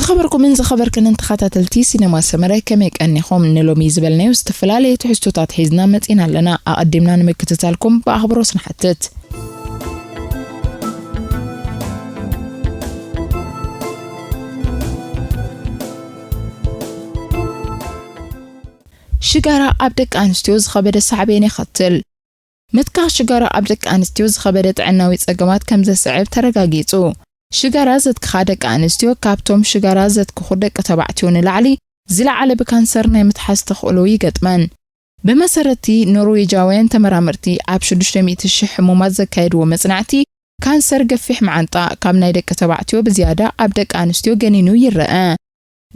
ዝኸበርኩምን ዝኸበርክንን ተኸታተልቲ ሲነማ ሰመረ፣ ከመይ ቀኒኹም? ንሎሚ ዝበልናዮ ዝተፈላለየ ትሕዝቶታት ሒዝና መጺና ኣለና። ኣቐዲምና ንምክትታልኩም ብኣኽብሮት ንሓትት። ሽጋራ ኣብ ደቂ ኣንስትዮ ዝኸበደ ሳዕቤን የኸትል። ምትካኽ ሽጋራ ኣብ ደቂ ኣንስትዮ ዝኸበደ ጥዕናዊ ጸገማት ከም ዘስዕብ ተረጋጊጹ። ሽጋራ ዘትክኻ ደቂ ኣንስትዮ ካብቶም ሽጋራ ዘትክኹ ደቂ ተባዕትዮ ንላዕሊ ዝለዓለ ብካንሰር ናይ ምትሓዝ ተኽእሎ ይገጥመን። ብመሰረትቲ ኖርዌጃውያን ተመራመርቲ ኣብ ሽዱሽተ ሚእቲ ሽሕ ሕሙማት ዘካየድዎ መጽናዕቲ፣ ካንሰር ገፊሕ መዓንጣ ካብ ናይ ደቂ ተባዕትዮ ብዝያዳ ኣብ ደቂ ኣንስትዮ ገኒኑ ይረአ።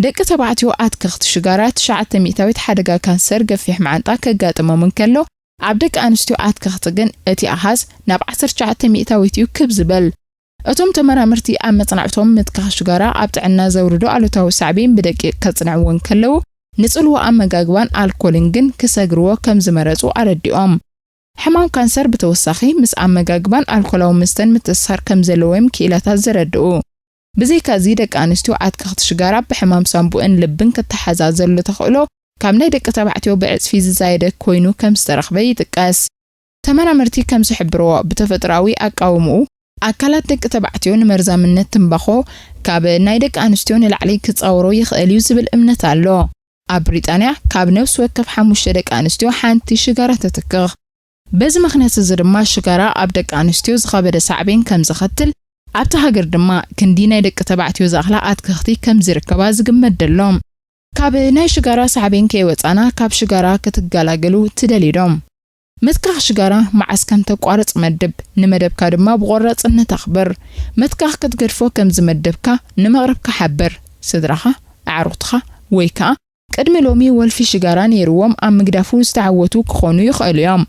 ደቂ ተባዕትዮ ኣትክኽቲ ሽጋራ ትሽዓተ ሚእታዊት ሓደጋ ካንሰር ገፊሕ መዓንጣ ከጋጥሞም እንከሎ፣ ኣብ ደቂ ኣንስትዮ ኣትክኽቲ ግን እቲ ኣሃዝ ናብ ዓሰርተ ትሽዓተ ሚእታዊት እዩ ክብ ዝበል። እቶም ተመራመርቲ ኣብ መጽናዕቶም ምትካኽ ሽጋራ ኣብ ጥዕና ዘውርዶ ኣሉታዊ ሳዕቤን ብደቂቕ ከጽንዕዎ እንከለዉ፣ ንጽልዎ ኣመጋግባን ኣልኮልን ግን ክሰግርዎ ከም ዝመረጹ ኣረዲኦም። ሕማም ካንሰር ብተወሳኺ ምስ ኣመጋግባን ኣልኮላዊ መስተን ምትእስሳር ከም ዘለዎም ክኢላታት ዘረድኡ። ብዘይካዚ፣ ደቂ ኣንስትዮ ኣትክኽቲ ሽጋራ ብሕማም ሳንቡእን ልብን ክተሓዛዘሉ ተኽእሎ ካብ ናይ ደቂ ተባዕትዮ ብዕጽፊ ዝዛየደ ኮይኑ ከም ዝተረኽበ ይጥቀስ። ተመራመርቲ ከም ዝሕብርዎ፣ ብተፈጥሮኣዊ ኣቃውምኡ፣ ኣካላት ደቂ ተባዕትዮ ንመርዛምነት ትምባኾ ካብ ናይ ደቂ ኣንስትዮ ንላዕሊ ክጻወሮ ይኽእል እዩ ዝብል እምነት ኣሎ። ኣብ ብሪጣንያ፣ ካብ ነፍሲ ወከፍ ሓሙሽተ ደቂ ኣንስትዮ ሓንቲ ሽጋራ ተትክኽ። በዚ ምኽንያት እዚ ድማ ሽጋራ ኣብ ደቂ ኣንስትዮ ዝኸበደ ሳዕቤን ከም ዘኸትል፣ ኣብታ ሃገር ድማ ክንዲ ናይ ደቂ ተባዕትዮ ዝኣኽላ ኣትክኽቲ ከም ዝርከባ ዝግመት ደሎ። ካብ ናይ ሽጋራ ሳዕቤን ከይወጻና፣ ካብ ሽጋራ ክትገላገሉ ትደልዩ ዶ? ምትካኽ ሽጋራ መዓስ ከም ተቋርጽ መድብ፣ ንመደብካ ድማ ብቆራጽነት ኣኽብር። ምትካኽ ክትገድፎ ከም ዝመደብካ ንመቕርብካ ሓብር። ስድራኻ፣ ኣዕሩኽትኻ፣ ወይ ከኣ ቅድሚ ሎሚ ወልፊ ሽጋራ ነይርዎም ኣብ ምግዳፉ ዝተዓወቱ ክኾኑ ይኽእሉ እዮም።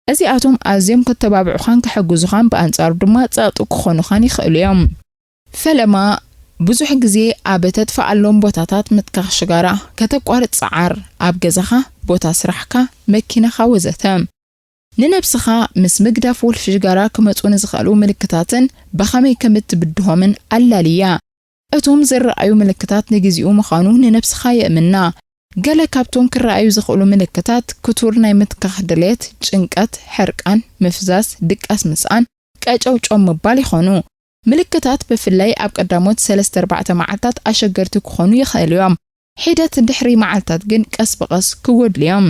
እዚኣቶም ኣዝዮም ከተባብዑኻን ክሕግዙኻን ብኣንጻሩ ድማ ጸቕጢ ክኾኑኻን ይኽእሉ እዮም። ፈለማ፣ ብዙሕ ግዜ ኣብ ተጥፍኣሎም ቦታታት ምትካኽ ሽጋራ ከተቋርጽ ጸዓር፣ ኣብ ገዛኻ፣ ቦታ ስራሕካ፣ መኪናኻ ወዘተ። ንነብስኻ ምስ ምግዳፍ ወልፊ ሽጋራ ክመጹ ንዝኽእሉ ምልክታትን ብኸመይ ከም እትብድሆምን ኣላልያ። እቶም ዝረኣዩ ምልክታት ንግዚኡ ምዃኑ ንነብስኻ የእምና። ገለ ካብቶም ክረኣዩ ዝኽእሉ ምልክታት ክቱር ናይ ምትካኽ ድሌት፣ ጭንቀት፣ ሕርቃን፣ ምፍዛዝ፣ ድቃስ ምስኣን፣ ቀጨውጨው ምባል ይኾኑ። ምልክታት ብፍላይ ኣብ ቀዳሞት ሰለስተ ኣርባዕተ መዓልታት ኣሸገርቲ ክኾኑ ይኽእሉ እዮም። ሒደት ድሕሪ መዓልታት ግን ቀስ ብቐስ ክጎድሉ እዮም።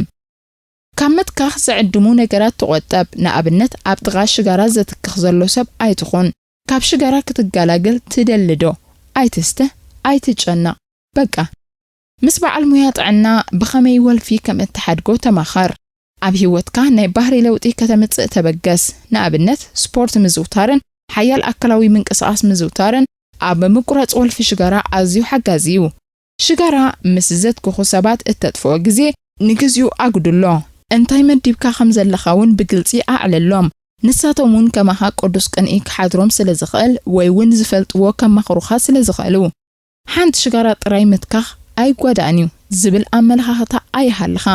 ካብ ምትካኽ ዝዕድሙ ነገራት ተቖጠብ። ንኣብነት፣ ኣብ ጥቓ ሽጋራ ዘትክኽ ዘሎ ሰብ ኣይትኹን። ካብ ሽጋራ ክትገላገል ትደሊ ዶ? ኣይትስተ፣ ኣይትጨነቕ። በቃ። ምስ በዓል ሙያ ጥዕና ብኸመይ ወልፊ ከም እትሓድጎ ተማኸር። ኣብ ህይወትካ ናይ ባህሪ ለውጢ ከተምጽእ ተበገስ። ንኣብነት፣ ስፖርት ምዝውታርን ሓያል ኣካላዊ ምንቅስቓስ ምዝውታርን ኣብ ምቁራጽ ወልፊ ሽጋራ ኣዝዩ ሓጋዚ እዩ። ሽጋራ ምስ ዘትክኹ ሰባት እተጥፍኦ ግዜ ንግዚኡ ኣጉድሎ። እንታይ መዲብካ ከም ዘለኻ እውን ብግልጺ ኣዕለሎም። ንሳቶም እውን ከማኻ ቅዱስ ቅንኢ ክሓድሮም ስለ ዝኽእል፣ ወይ እውን ዝፈልጥዎ ከማኽሩኻ ስለ ዝኽእሉ። ሓንቲ ሽጋራ ጥራይ ምትካኽ ኣይጓዳእን እዩ ዝብል ኣመለኻኽታ ኣይሃልኻ።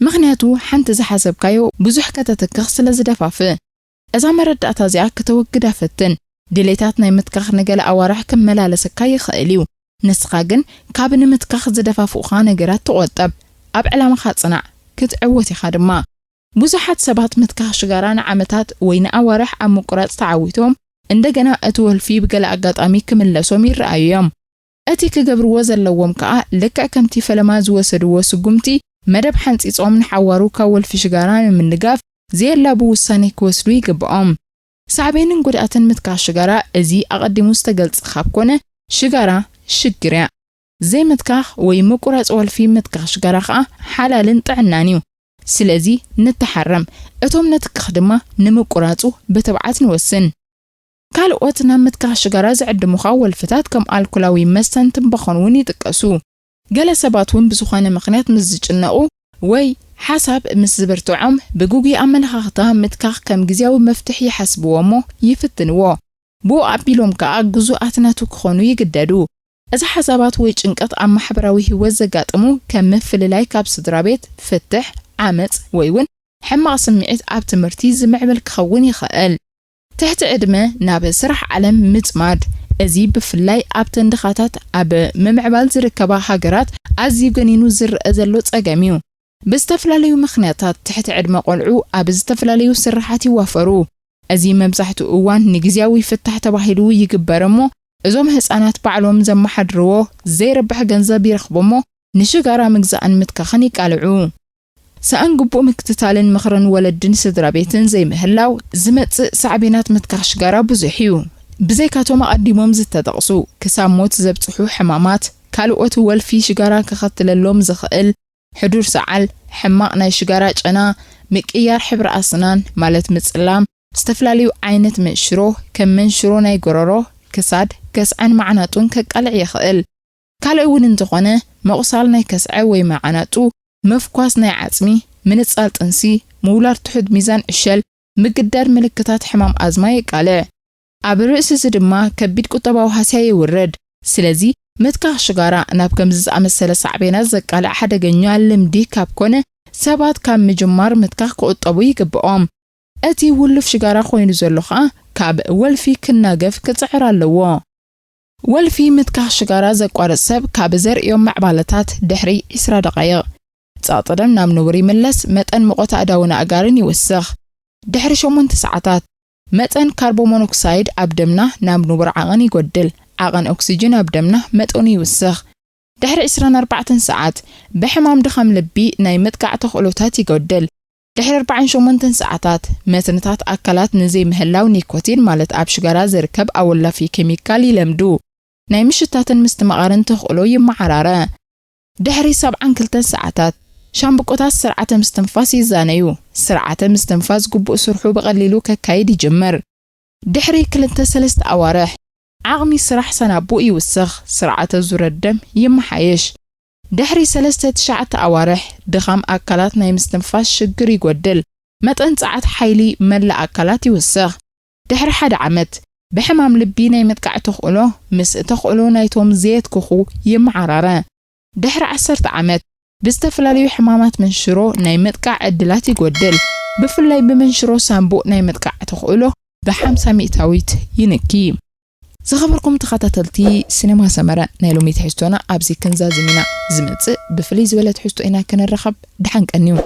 ምኽንያቱ፣ ሓንቲ ዝሓሰብካዮ ብዙሕ ከተትክኽ ስለ ዝደፋፍእ። እዛ መረዳእታ እዚኣ ከተወግዳ ፈትን። ድሌታት ናይ ምትካኽ ንገለ ኣዋርሕ ክመላለሰካ ይኽእል እዩ። ንስኻ ግን ካብ ንምትካኽ ዝደፋፍኡኻ ነገራት ተቖጠብ። ኣብ ዕላማኻ ጽናዕ፣ ክትዕወት ኢኻ ድማ። ብዙሓት ሰባት ምትካኽ ሽጋራ ንዓመታት ወይ ንኣዋርሕ ኣብ ምቁራጽ ተዓዊቶም፣ እንደገና እቲ ወልፊ ብገለ ኣጋጣሚ ክምለሶም ይረኣዩ እዮም። እቲ ክገብርዎ ዘለዎም ከኣ፣ ልክዕ ከምቲ ፈለማ ዝወሰድዎ ስጉምቲ፣ መደብ ሓንጺጾም ንሓዋሩ ካብ ወልፊ ሽጋራ ንምንጋፍ ዘየላቡ ውሳኔ ክወስዱ ይግብኦም። ሳዕቤንን ጉድኣትን ምትካኽ ሽጋራ፣ እዚ ኣቐዲሙ ዝተገልጸ ካብ ኮነ፣ ሽጋራ ሽግር እያ። ዘይምትካኽ ወይ ምቁራጽ ወልፊ ምትካኽ ሽጋራ ከኣ ሓላልን ጥዕናን እዩ። ስለዚ ንተሓረም፣ እቶም ነትክኽ ድማ ንምቁራጹ ብትብዓት ንወስን። ካልኦት ናብ ምትካኽ ሽጋራ ዝዕድሙኻ ወልፍታት ከም ኣልኮላዊ መስተን ትምባኾን እውን ይጥቀሱ። ገለ ሰባት እውን ብዝኾነ ምኽንያት ምስ ዝጭነቑ ወይ ሓሳብ ምስ ዝብርትዖም፣ ብግጉይ ኣመለኻኽታ ምትካኽ ከም ግዝያዊ መፍትሒ ይሓስብዎ እሞ ይፍትንዎ። ብኡ ኣቢሎም ከኣ ግዙኣት ናቱ ክኾኑ ይግደዱ። እዚ ሓሳባት ወይ ጭንቀት ኣብ ማሕበራዊ ህይወት ዘጋጥሙ፣ ከም ምፍልላይ ካብ ስድራ ቤት፣ ፍትሕ፣ ዓመጽ፣ ወይ እውን ሕማቕ ስምዒት ኣብ ትምህርቲ ዝምዕብል ክኸውን ይኽእል። ትሕቲ ዕድመ ናብ ስራሕ ዓለም ምጽማድ፣ እዚ ብፍላይ ኣብተን ድኻታት ኣብ ምምዕባል ዝርከባ ሃገራት ኣዝዩ ገኒኑ ዝረኣ ዘሎ ጸገም እዩ። ብዝተፈላለዩ ምኽንያታት ትሕቲ ዕድመ ቆልዑ ኣብ ዝተፈላለዩ ስራሓት ይዋፈሩ። እዚ መብዛሕትኡ እዋን ንግዝያዊ ፍታሕ ተባሂሉ ይግበር እሞ፣ እዞም ህጻናት ባዕሎም ዘመሓድርዎ ዘይረብሕ ገንዘብ ይረኽቡ እሞ፣ ንሽጋራ ምግዛእን ምትካኽን ይቃልዑ። ሰኣን ግቡእ ምክትታልን ምኽርን ወለድን ስድራ ቤትን ዘይምህላው ዝመጽእ ሳዕቤናት ምትካኽ ሽጋራ ብዙሕ እዩ። ብዘይካቶም ኣቐዲሞም ዝተጠቕሱ ክሳብ ሞት ዘብጽሑ ሕማማት፣ ካልኦት ወልፊ ሽጋራ ከኸትለሎም ዝኽእል ሕዱር ሰዓል፣ ሕማቕ ናይ ሽጋራ ጨና፣ ምቅያር ሕብሪ ኣስናን ማለት ምጽላም፣ ዝተፈላለዩ ዓይነት መንሽሮ ከም መንሽሮ ናይ ጎረሮ፣ ክሳድ፣ ከስዐን ማዕናጡን ከቃልዕ ይኽእል። ካልእ እውን እንተኾነ ምቑሳል ናይ ከስዐ ወይ መዓናጡ፣ ምፍኳስ ናይ ዓጽሚ፣ ምንጻል ጥንሲ፣ ምውላድ ትሑት ሚዛን ዕሸል፣ ምግዳድ ምልክታት ሕማም ኣዝማ የቃልዕ። ኣብ ርእሲ እዚ ድማ ከቢድ ቁጠባዊ ሃስያ የውርድ። ስለዚ ምትካኽ ሽጋራ ናብ ከምዚ ዝኣመሰለ ሳዕቤናት ዘቃልዕ ሓደገኛ ልምዲ ካብ ኮነ ሰባት ካብ ምጅማር ምትካኽ ክቑጠቡ ይግብኦም። እቲ ውሉፍ ሽጋራ ኮይኑ ዘሎ ኸኣ ካብ ወልፊ ክናገፍ ክጽዕር ኣለዎ። ወልፊ ምትካኽ ሽጋራ ዘቋርጽ ሰብ ካብ ዘርእዮም ምዕባለታት ድሕሪ ዕስራ ደቓይቕ ጸቕጢ ደም ናብ ንቡር ይምለስ፣ መጠን ሙቐት ኣእዳውን ኣእጋርን ይውስኽ። ድሕሪ ሸሞንተ ሰዓታት መጠን ካርቦን ሞኖክሳይድ ኣብ ደምና ናብ ንቡር ዓቐን ይጎድል። ዓቐን ኦክሲጅን ኣብ ደምና መጠኑ ይውስኽ። ድሕሪ ዕስራን ኣርባዕተን ሰዓት ብሕማም ድኻም ልቢ ናይ ምጥቃዕ ተኽእሎታት ይጎድል። ድሕሪ ኣርባዓን ሸሞንተን ሰዓታት መትንታት ኣካላት ንዘይምህላው ኒኮቲን ማለት ኣብ ሽጋራ ዝርከብ ኣወላፊ ኬሚካል ይለምዱ። ናይ ምሽታትን ምስትምቓርን ተኽእሎ ይመዓራረ። ድሕሪ ሰብዓን ክልተን ሰዓታት ሻምብቆታት ስርዓተ ምስትንፋስ ይዛነዩ። ስርዓተ ምስትንፋስ ግቡእ ስርሑ ብቐሊሉ ከካይድ ይጅምር። ድሕሪ ክልተ ሰለስተ ኣዋርሕ ዓቕሚ ስራሕ ሳናቡእ ይውስኽ፣ ስርዓተ ዙረት ደም ይመሓየሽ። ድሕሪ ሰለስተ ትሽዓተ ኣዋርሕ ድኻም ኣካላት ናይ ምስትንፋስ ሽግር ይጎድል፣ መጠን ጸዓት ሓይሊ መላእ ኣካላት ይውስኽ። ድሕሪ ሓደ ዓመት ብሕማም ልቢ ናይ ምጥቃዕ ተኽእሎ ምስ ተኽእሎ ናይቶም ዘየትክኹ ይመዓራረ። ድሕሪ ዓሰርተ ዓመት ብዝተፈላለዩ ሕማማት መንሽሮ ናይ ምጥቃዕ ዕድላት ይጎድል። ብፍላይ ብመንሽሮ ሳንቡእ ናይ ምጥቃዕ ተኽእሎ ብሓምሳ ሚእታዊት ይንኪ። ዝኸበርኩም ተኸታተልቲ ሲነማ ሰመረ፣ ናይ ሎሚ ትሕዝቶና ኣብዚ ክንዛዝም ኢና። ዝመጽእ ብፍልይ ዝበለ ትሕዝቶ ኢና ክንራኸብ። ደሓን ቀንዩ።